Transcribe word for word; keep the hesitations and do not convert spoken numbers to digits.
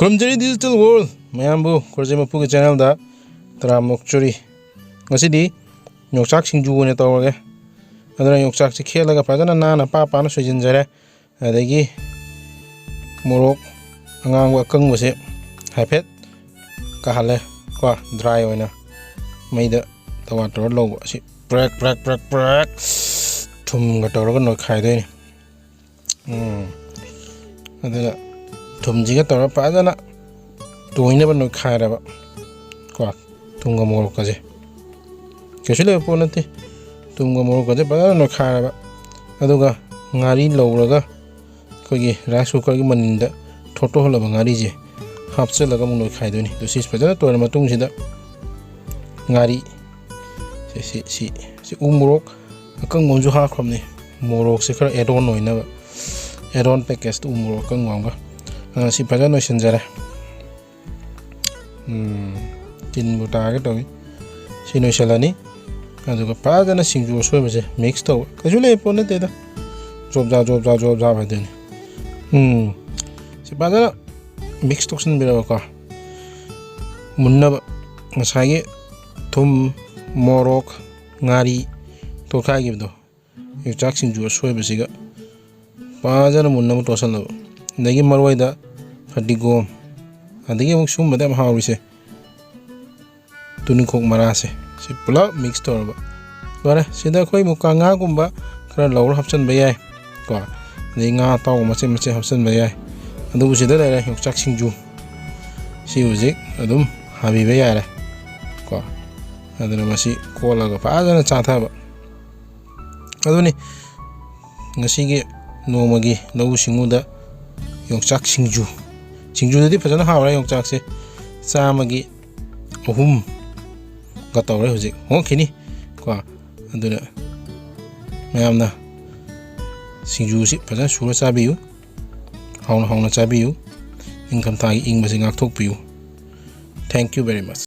ꯈꯨꯔꯨꯝꯖꯔꯤ Digital World ꯃꯌꯥꯝꯕꯨ, ꯈꯨꯔꯖꯤꯃꯄꯨꯒꯤ channelꯗ ꯇꯔꯥꯝꯅ ꯑꯣꯛꯆꯔꯤ꯫ ꯉꯁꯤꯗꯤ ꯌꯣꯡꯆꯥꯛ ꯁꯤꯡꯖꯨ ꯑꯣꯏꯅ ꯇꯧꯔꯒꯦ꯫ ꯑꯗꯨꯅ ꯌꯣꯡꯆꯥꯛꯁꯤ ꯈꯦꯠꯂꯒ ꯐꯖꯅ ꯅꯥꯟꯅ ꯄꯥ ꯄꯥꯅ ꯁꯣꯏꯖꯤꯟꯖꯔꯦ꯫ ꯑꯗꯒꯤ ꯃꯣꯔꯣꯛ ꯑꯉꯥꯡꯕ ꯑꯀꯪꯕꯁꯦ ꯍꯥꯏꯐꯦꯠ ꯀꯥꯍꯜꯂꯦ ꯀꯣ, dry ꯑꯣꯏꯅ ꯃꯩꯗ ꯇꯋꯥ ꯇꯧꯔ ꯂꯧꯕ꯫ ꯑꯁꯤ ꯄ꯭ꯔꯦꯛ ꯄ꯭ꯔꯦꯛ ꯄ꯭ꯔꯦꯛ ꯄ꯭ꯔꯦꯛ ꯊꯨꯝꯒ ꯇꯧꯔꯒ ꯅꯣꯏꯈꯥꯏꯗꯣꯏꯅꯤ꯫ ꯎꯝ꯫ ꯑꯗꯨꯒ ꯊꯨꯝꯁꯤꯒ ꯇꯧꯔꯒ ꯐꯖꯅ ꯇꯣꯏꯅꯕ ꯅꯣꯏꯈꯥꯏꯔꯕ ꯀꯣ, ꯊꯨꯝꯒ ꯃꯣꯔꯣꯛꯀꯁꯦ꯫ ꯀꯩꯁꯨ ꯂꯩꯕ ꯄꯣꯠ ꯅꯠꯇꯦ꯫ ꯊꯨꯝꯒ ꯃꯣꯔꯣꯛꯀꯁꯦ ꯐꯖꯅ ꯅꯣꯏꯈꯥꯏꯔꯕ꯫ ꯑꯗꯨꯒ ꯉꯥꯔꯤ ꯂꯧꯔꯒ ꯑꯩꯈꯣꯏꯒꯤ rice cookerꯒꯤ ꯃꯅꯤꯟꯗ ꯊꯣꯠꯇꯣꯛꯍꯜꯂꯕ ꯉꯥꯔꯤꯁꯦ ꯍꯥꯞꯆꯤꯜꯂꯒ ꯑꯃꯨꯛ ꯅꯣꯏꯈꯥꯏꯗꯣꯏꯅꯤ꯫ ꯑꯗꯨ ꯁꯤ ꯐꯖꯅ ꯇꯣꯏꯔ ꯃꯇꯨꯡꯁꯤꯗ ꯉꯥꯔꯤ, ꯁꯤ, ꯁꯤ, ꯁꯤ, ꯁꯤ ꯎ ꯃꯣꯔꯣꯛ ꯑꯀꯪꯕ ꯑꯃꯁꯨ ꯍꯥꯞꯈ꯭ꯔꯕꯅꯤ꯫ ꯃꯣꯔꯣꯛꯁꯦ ꯈꯔ add on ꯑꯣꯏꯅꯕ, add on packageꯇ ꯎ ꯃꯣꯔꯣꯛ ꯑꯀꯪꯕ ꯑꯃꯒ꯫ ꯑ, ꯁꯤ ꯐꯖꯅ ꯅꯣꯏꯁꯤꯟꯖꯔꯦ꯫ ꯎꯝ, ꯇꯤꯟꯕꯨ ꯇꯥꯒꯦ ꯇꯧꯏ꯫ ꯁꯤ ꯅꯣꯏꯁꯤꯜꯂꯅꯤ꯫ ꯑꯗꯨꯒ ꯐꯖꯅ ꯁꯤꯡꯖꯨ ꯑꯁꯣꯏꯕꯁꯦ mix ꯇꯧꯕ꯫ ꯀꯩꯁꯨ ꯂꯩꯕ ꯄꯣꯠ ꯅꯠꯇꯦꯗ꯫ ꯖꯣꯕ ꯖꯥ, ꯖꯣꯕ ꯖꯥ, ꯖꯣꯕ ꯖꯥ ꯍꯥꯏꯗꯣꯏꯅꯤ꯫ ꯎꯝ, ꯁꯤ ꯐꯖꯅ mix ꯇꯧꯁꯤꯟꯕꯤꯔꯕꯀꯣ꯫ ꯃꯨꯟꯅꯕ ꯉꯁꯥꯏꯒꯤ ꯊꯨꯝ, ꯃꯣꯔꯣꯛ, ꯉꯥꯔꯤ ꯇꯣꯠꯈꯥꯏꯈꯤꯕꯗꯣ, ꯌꯣꯡꯆꯥꯛ ꯁꯤꯡꯖꯨ ꯑꯁꯣꯏꯕꯁꯤꯒ ꯐꯖꯅ ꯃꯨꯟꯅꯕ ꯇꯣꯠꯁꯜꯂꯕ꯫ ꯑꯗꯒꯤ ꯃꯔꯣꯏꯗ ꯐꯗꯤꯒꯣꯝ, ꯑꯗꯒꯤ ꯑꯃꯨꯛ ꯁꯨꯝꯕꯗ ꯌꯥꯝ ꯍꯥꯎꯔꯤꯁꯦ, ꯇꯨꯅꯤꯡꯈꯣꯛ ꯃꯔꯥꯁꯦ, ꯁꯤ ꯄꯨꯂꯞ mix ꯇꯧꯔꯕ꯫ ꯂꯣꯏꯔꯦ꯫ ꯁꯤꯗ ꯑꯩꯈꯣꯏ ꯃꯨꯀꯥ ꯉꯥꯒꯨꯝꯕ ꯈꯔ ꯂꯧꯔ ꯍꯥꯞꯆꯤꯟꯕ ꯌꯥꯏ ꯀꯣ, ꯑꯗꯩ ꯉꯥ ꯑꯇꯥꯎꯕ ꯃꯆꯦꯠ ꯃꯆꯦꯠ ꯍꯥꯞꯆꯤꯟꯕ ꯌꯥꯏ꯫ ꯑꯗꯨꯕꯨ ꯁꯤꯗ ꯂꯩꯔꯦ ꯌꯣꯡꯆꯥꯛ ꯁꯤꯡꯖꯨ, ꯁꯤ ꯍꯧꯖꯤꯛ ꯑꯗꯨꯝ ꯍꯥꯕꯤꯕ ꯌꯥꯔꯦ ꯀꯣ꯫ ꯑꯗꯨꯅ ꯃꯁꯤ ꯀꯣꯠꯂꯒ ꯐꯖꯅ ꯆꯥꯊꯕ꯫ ꯑꯗꯨꯅꯤ ꯉꯁꯤꯒꯤ ꯅꯣꯡꯃꯒꯤ ꯂꯧꯎ ꯁꯤꯡꯎꯗ ꯌꯣꯡꯆꯥꯛ ꯁꯤꯡꯖꯨ꯫ ꯁꯤꯡꯖꯨꯗꯨꯗꯤ ꯐꯖꯅ ꯍꯥꯎꯔꯦ꯫ ꯌꯣꯡꯆꯥꯛꯁꯦ ꯆꯥꯝꯃꯒꯤ ꯑꯍꯨꯝꯒ ꯇꯧꯔꯦ ꯍꯧꯖꯤꯛ, ꯍꯣꯡꯈꯤꯅꯤ ꯀꯣ꯫ ꯑꯗꯨꯅ ꯃꯌꯥꯝꯅ ꯁꯤꯡꯖꯨꯁꯤ ꯐꯖꯅ ꯁꯨꯔ ꯆꯥꯕꯤꯌꯨ, ꯍꯥꯎꯅ ꯍꯥꯎꯅ ꯆꯥꯕꯤꯌꯨ, ꯅꯤꯡꯊꯝꯊꯥꯒꯤ ꯏꯪꯕꯁꯤ ꯉꯥꯛꯊꯣꯛꯄꯤꯌꯨ꯫ Thank you very much꯫